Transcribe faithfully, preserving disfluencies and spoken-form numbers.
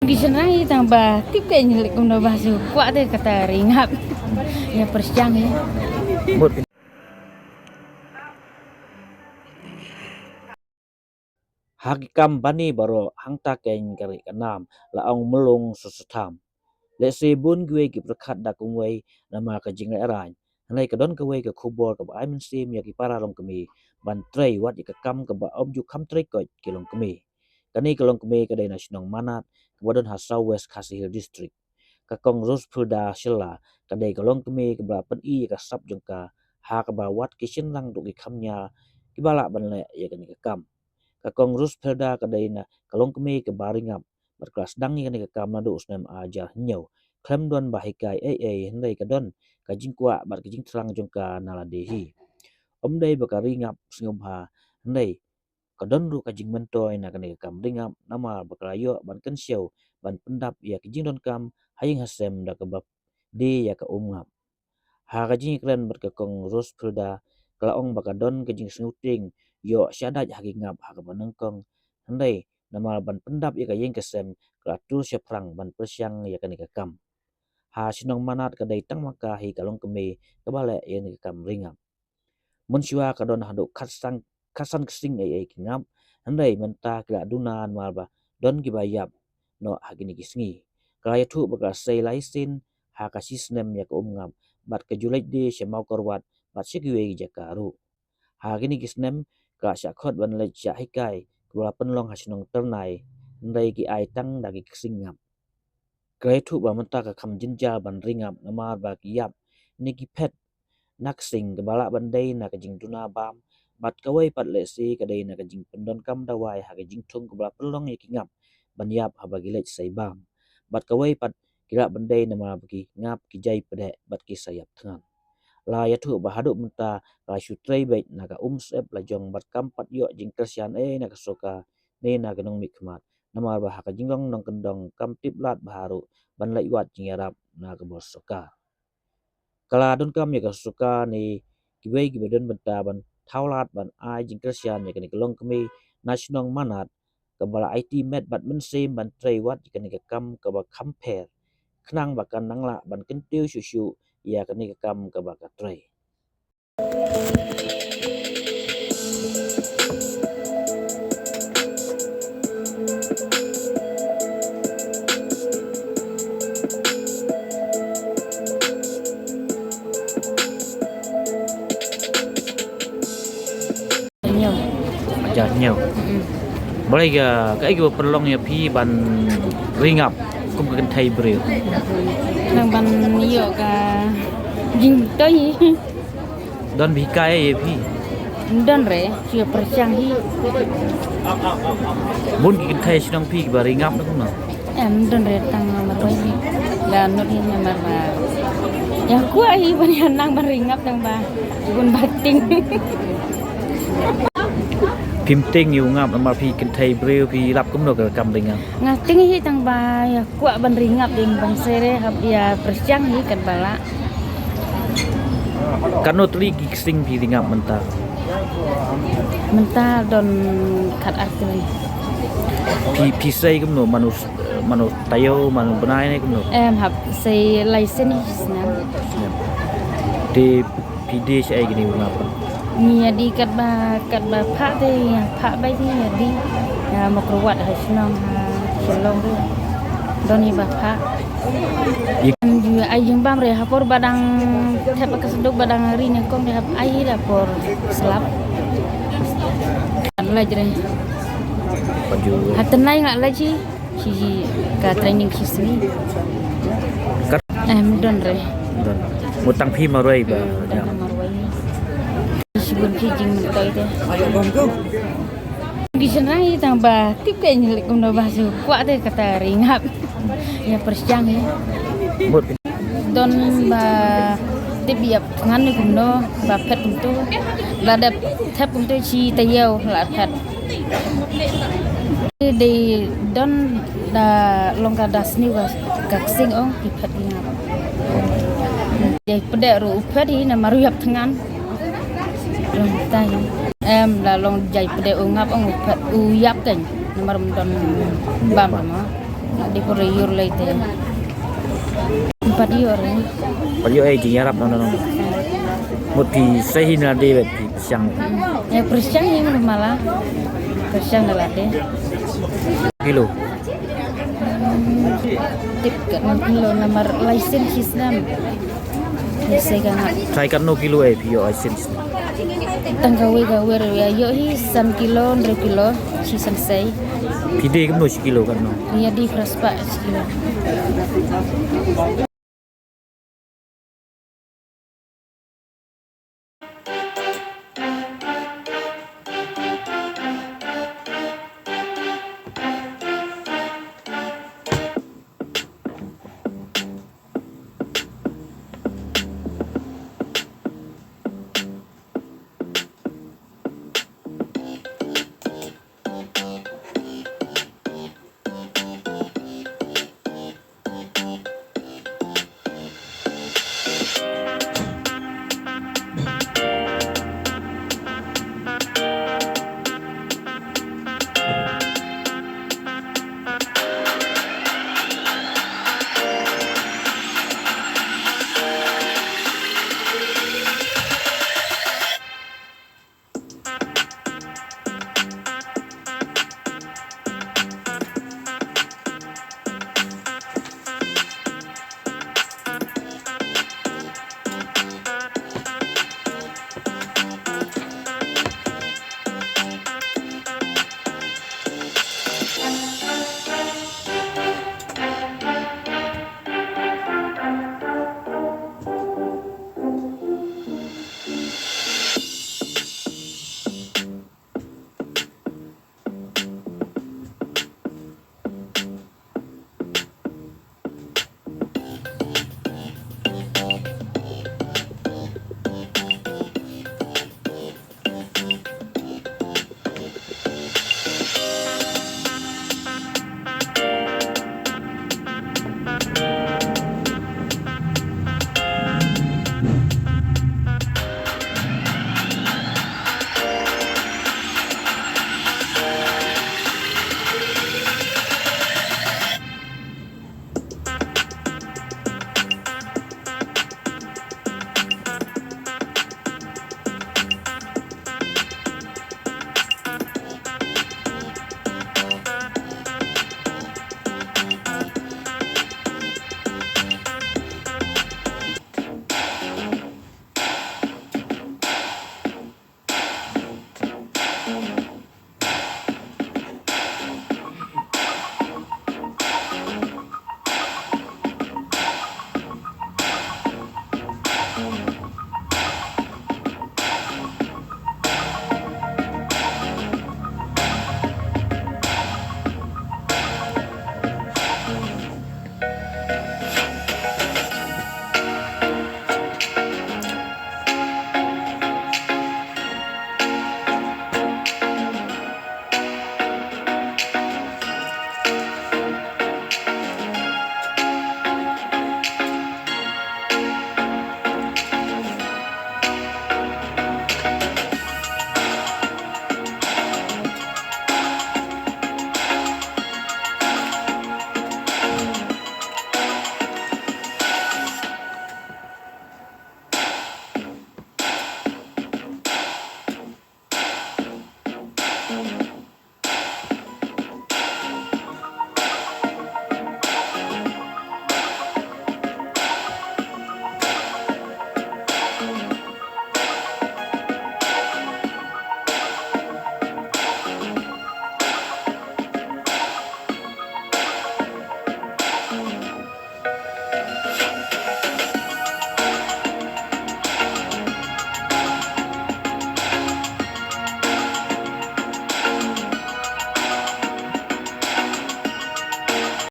Ki shynrang hi tang ba tip ka ïa leh kumno ba shu kwah te kata ri ngap. Ïa pyrshang hi. Mut. Ha ki kam bani baroh hangta kein ka ri ka nam la ong mlung su su tham. Lehse bun kiwei ki pyrkhat da kumwei namar ka jingleh raiñ. Hynrei ka don kawei ka khubor kaba ai mynsiem ïa ki para longkmie ban trei wat ïa ka kam kaba ym ju kham trei koit ki longkmie. Kane ka longkmie ka dei na shnong Manat kaba don ha South West Khasi Hills District. Ka kong Rosefilda Shylla ka dei ka longkmie kaba la pyni ïa ka sap jong ka ha kaba wad ki shynrang ruh ki kham ñiar kiba lah ban leh ïa kane ka kam. Ka kong Rosefilda ka dei na ka longkmie kaba ri ngap bad ka la sdang ïa kane ka kam naduh u snem ar hajar hynñiew. Khlem don ba hikai ei ei hynrei ka don ka jingkwah bad ka jingthrang jong ka na lade hi. Ym dei ba ka ri ngap sngewbha hynrei ka don ruh ka jingmyntoi na kane ka kam ri ngap namar ba ka la ïoh ban kynshew ban pyndap ïa ka jingdonkam ha ïing ha sem da kaba die ïa ka um ngap. Ha ka jingïakren bad ka kong Rosefilda ka la ong ba ka don ka jingsngewtieng ïoh shadait ha ki ngap ha kaba nyngkong. Hynrei namar ban pyndap ïa ka ïing ka sem ka la tur shaphrang ban pyrshang ïa kane ka kam. Ha shnong Manat ka dei tang ma ka hi ka longkmie kaba leh ïa kane ka kam ri ngap. Mynshuwa ka don haduh khatsan, khatsan ksing ei ei ki ngap. Hynrei mynta ki la duna namar ba don kiba ïap noh ha kine ki sngi. Ka la ïathuh ba ka la sei lai sien ha ka shi snem ïa ka um ngap bad ka ju leit die sha Mawkyrwat bad sha kiwei ki jaka ruh. Ha kine ki snem ka la shah khot ban leit shah hikai kaba la pynlong ha shnong Tyrnai hynrei ki ai tang da ki ksing ngap. Ka la ïathuh ba mynta ka kham jynjar ban ri ngap namar ba ki ïap ne ki phet na ksing kaba lah ban dei na ka jingduna bam bad kawei pat lehse ka dei na ka jingpyndonkam dawai ha ka jingthung kaba la pynlong ïa ki ngap ban ïap haba ki leit sei bam. Bad kawei pat ki lah ban dei namar ba ki ngap ki jai pdeh bad ki sa ïap thngan. La ïathuh ba haduh mynta ka la shu trei beit na ka um syep la jong bad kam pat ïoh jingkyrshan ei na ka sorkar ne na ka nongmihkhmat. Namar ba ha ka jinglong nongkyndong kam tip lad bha ruh ban leit wad jingïarap na ka bor sorkar. Ka la donkam ïa ka sorkar ne kiwei kiba don bynta ban thaw lad ban ai jingkyrshan ïa kane ka longkmie na shnong Manat kaba la aiti met bad mynsiem ban trei wat ïa kane ka kam kaba kham pher khnang ba kan nang lah ban kyntiew shuh shuh ïa kane ka kam kaba ka trei. Hynñiew. Hajar hynñiew. Mm. Balei ka, kaei kaba pynlong ïa phi ban ri ngap kum ka kynthei briew? Nang ban ïoh ka jingtoi. Don ba hikai ïa phi? Don re, shu pyrshang hi. Bun ki kynthei shnong phi kiba ri ngap na kumno? Em, don re tang marwei hi. Da nud hi namar ba ïa kwah hi ban ïa nang ban ri ngap tang ba bun ba tieng. Phim tieng ïa u ngap namar phi kynthei briew phi lap kumno ka kam ri ngap? Nga tieng hi tang ba ïa kwah ban ri ngap dei ban sei re hap ïa pyrshang hi katba lah. Katno tylli ki ksing phi ri ngap mynta? Mynta don khat ar tylli. Phi, phi sei kumno, mano, mano taïew, mano bnai ne kumno? Em, hap sei lai sien hi snem. Te phi die shaei kine u ngap? Ngi ïa die katba, katba phah te, phah beit te ïa die. Ïa Mawkyrwat ha shnong ha Shillong ruh. Don hi ba phah. Ïa- Em, ju ai jingbam re ha por ba dang thep ka sduk ba dang ri nyngkong re hap ai da por slap. Leit re. Pat ju. Ha tnai nga leit hi. Shi ka training shi sngi. Kat- Em, don re. Don. Mut tang phi marwei ba. Hmm, tang marwei. Shi bun ki jingmyntoi te. Ki shynrang hi tang ba tip ka ïa leh kumno ba shu kwah te kata ri ngap. Ïa pyrshang hi. Mut. Don ba tip ïa ngan ni kumno ba phet kumto. Ba dep thep kumto shi taïew la phet. Dei don da long ka da sniew ka, ka ksing ong ki phet ki ngap. Jai pdeh ruh u phet hi namar u ïap thngan. Long tai. Em, la long jai pdeh u ngap ong u phet u ïap kan namar ym don bam ma. Di pura yur lai te. Empat yur ni. Pat ïoh ei jingïarap no no no. Mut phi sei hi na de phi pyrshang. Ya pyrshang hi mala. Pyrshang da lade. Kilo. Tip katno kilo namar lai sien shisnem. Ni sei ka ngat. Trai katno kilo ei phi ïoh ei sien shisnem. Tang kawei kawei ïa ïoh hi san kilo hynriew kilo shisnem sei. Phi de kumno shi kilo katno. Ïa di kras pa shi kilo.